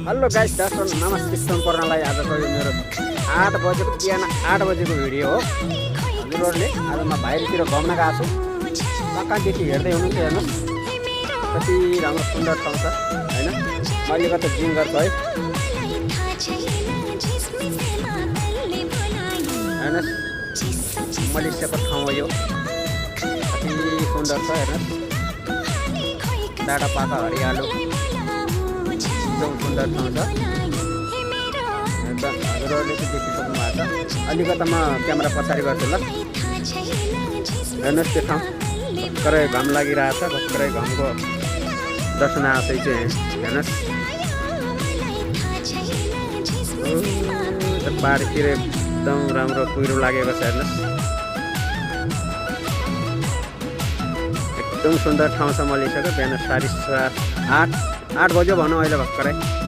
Hello guys, दर्शक नमस्ते। सम्पूर्णलाई आजको यो मेरो 8 बजेको बिहान 8 बजेको भिडियो हो। हजुरहरूले आज म बाहिरतिर घुम्न गएको छु। कहाँदेखि हेर्दै हुनुहुन्छ, हेर्नुहोस् कति राम्रो सुन्दर ठाउँ छ हैन। मैले कता जिम गर्छु है, हेर्नुहोस् मलेसियाको ठाउँ हो यो। कति सुन्दर छ हेर्नुहोस्, डाँडा पाका हरियालो एकदम सुन्दर ठाउँ छ। हजुरहरूले चाहिँ देखिसक्नु भएको छ। अलिकता म क्यामेरा पछाडि गर्छु ल। हेर्नुहोस् त्यो ठाउँ भर्खरै घाम लागिरहेछ, भर्खरै घामको दर्शन आशै चाहिँ हेर्नुहोस्। पहाडतिर एकदम राम्रो कुहिरो लागेको छ हेर्नुहोस्। एकदम सुन्दर ठाउँ छ मलेसियाको। बिहान 8:30 बज्यो भनौँ अहिले भर्खरै।